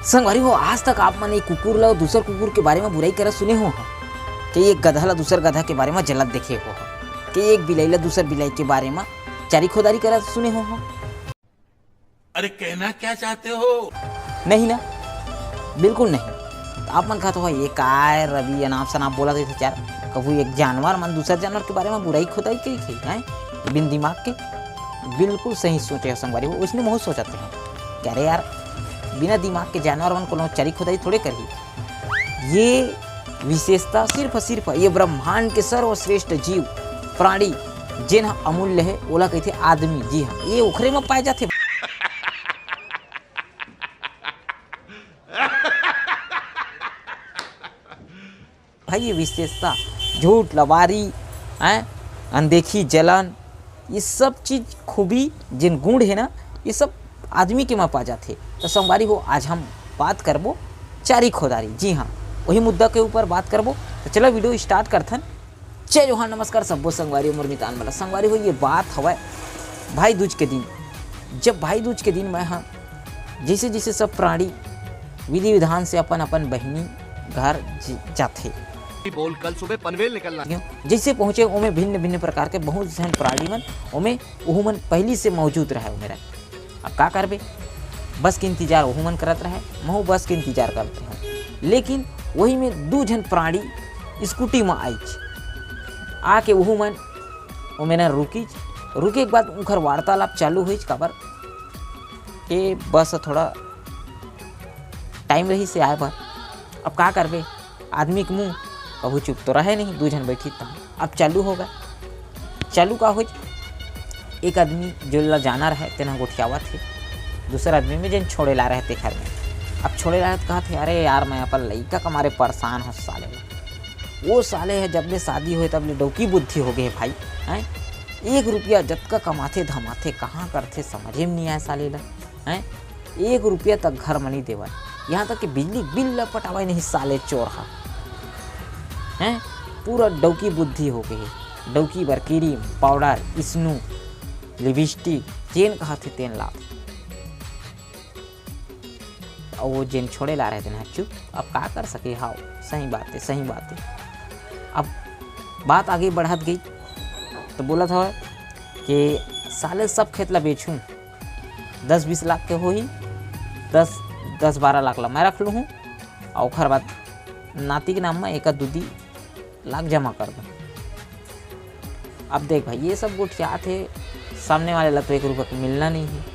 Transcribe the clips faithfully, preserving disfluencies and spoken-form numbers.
संगवारी हो, आज तक आप मन एक कुकुर ला दूसर कुकुर के बारे में बुराई करत सुने हो? कि एक गधा ला दूसर गधा के बारे में जलत देखे हो? कि एक बिलाई ला दूसर बिलाई के बारे में चारी खोदारी करत सुने हो? अरे, कहना क्या चाहते हो? नहीं ना, बिल्कुल नहीं। तो आप मन कहत हो, "ये काय रवि अनाप शनाप बोलत रहिथे यार, कभू एक जानवर मन दूसर जानवर के बारे में बुराई खोदाई करी थे, हैं? बिन दिमाग के।" बिल्कुल सही सोचे हो संगवारी हो, उसने महू सोचत हो कि अरे यार, बिना दिमाग के जानवर मन कोनो चारी खोदाई थोड़े करही। ये विशेषता सिर्फ, सिर्फ ये ब्रह्मांड के सर्वश्रेष्ठ जीव, प्राणी, जेन ह अमूल्य हे, ओला कहिथे आदमी। जी हाँ, ये ओखरे में पाए जाथे। भाई, ये विशेषता, झूठ, लबारी, हैं, अनदेखी, जलन, ये सब चीज, खूबी, जेन गुण हे ना, ये सब आदमी के में पा जाथे। तो संगवारी हो, आज हम बात करबो चारी खोदारी। जी हाँ, वही मुद्दा के ऊपर बात करबो। तो चलो, video start करथन। जय जोहार, नमस्कार सब्बो संगवारी, मोर मितान वाला संगवारी हो। ये बात हवय भाई दूज के दिन, जब भाई दूज के दिन मैं हाँ जैसे जैसे सब प्राणी विधि विधान से अपन अपन बहिनी घर ज-, जाथे। बोल, कल सुबह पनवेल निकलना। क्यों? जैसे पहुँचे, ओमे भिन्न भिन्न प्रकार के बहुत झन प्राणी मन, ओमे ओहू मन पहली से मौजूद रहे, ओमे रहे। अब का करबे, बस के इंतजार ओहू मन करत रहे, महू बस के इंतजार करत रहे। लेकिन वही में दू झन प्राणी स्कूटी में आइच, आके ओहू मन ओमे न रुकिच। रुके के बाद उनकर वार्तालाप चालू होइच, काबर के बस ह थोड़ा टाइम रहिस हे आए बर। अब का करबे, आदमी के मुंह कभू चुप तो रहे नहीं, दू झन बैठी तहाँ। अब चालू होगे। चालू का होइच, एक आदमी जो ला जाना रहे, तेन ह गोठियावत हे, दूसर आदमी में जेन छोड़े ला रहे तेखर में। अब छोड़े ला रहे त कहत हे, "अरे यार, मैं अपन लइका के मारे परेशान हो साले ला। वो साले हे, जब ले शादी होए तब ले डौकी बुद्धि हो गए हे भाई, हैं? एक रुपया जतका कमाथे धमाथे, कहाँ करथे, समझे में नहीं आए साले ला।" हैं? एक रुपया तक घर म नहीं देवय, यहाँ तक कि बिजली बिल ल पटावय नहीं साले चोर हा। हैं? पूरा डौकी बुद्धि हो गए हे। डौकी बर क्रीम, पाउडर, स्नू, लिपस्टिक, जेन कहाथे तेन लात। अउ वो जेन छोड़े ला रहे तेन ह चुप। अब का कर सके? हाव, सही बात हे, सही बात हे। अब बात आगे बढ़त गई तो बोलत हवय कि साले सब खेत ला बेचहूँ, दस बीस लाख के होही, दस, दस बारह लाख ला मैं रख लूहूँ, अउ ओखर बाद नाती के नाम म एक आध दू दी लाख जमा कर दूँ। अब देख भाई, ये सब गोठियात हे, सामने वाले ला तो एक रुपया के मिलना नहीं है।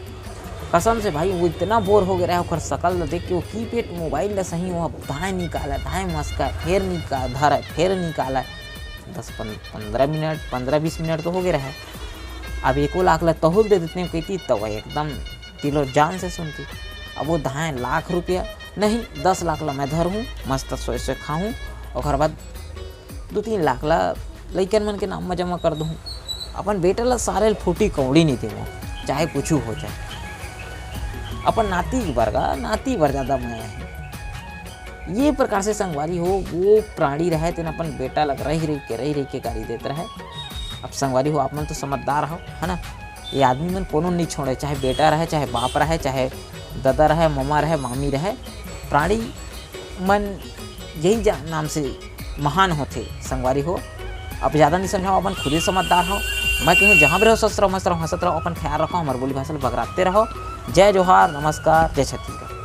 कसम से भाई, वो इतना बोर हो गया रहा ओखर शकल ला देख के, वो कीपैड मोबाइल ला सही, वो धाए निकाला, धाए मस्का, फेर निकाल धरा, फेर निकाला। दस पन-, पन्द्रह मिनट, पन्द्रह बीस मिनट तो हो गए रहे। अब एको लाख ला तहुल दे देते कहिती, तो वह एकदम दिलो जान से सुनती। अब वो धाए लाख रुपया नहीं, दस लाख ला मैं धरहूँ, मस्त सोए सोए खाहूँ, ओकर बाद दू तीन लाख ला लइकन मन के नाम म जमा कर दूँ। अपन बेटा ला सारे ल फूटी कौड़ी नहीं देवो, चाहे कुछ हो जाए। अपन नाती बर गा, नाती बर ज्यादा मया है। ये प्रकार से संगवारी हो, वो प्राणी रहे, तेन अपन बेटा लग रही रही के, रही रही के गाली देत रहे। अब संगवारी हो, आप मन तो समझदार हो, है ना? ये आदमी मन कोनो नहीं छोड़े, चाहे बेटा रहे, चाहे बाप रहे, चाहे ददा रहे, ममा रहे, मामी रहे, प्राणी मन यही जा-, नाम से महान होथे संगवारी हो। अब ज्यादा नहीं समझाओ, अपन खुदे समझदार हो। मैं कहूँ, जहाँ भी रहो, स्वस्थ रहो, मस्त रहो, हंसत रहो, अपन ख्याल रखो, हमारे बोली भाषा ल बगराते रहो। जय जोहार, नमस्कार, जय छत्तीसगढ़।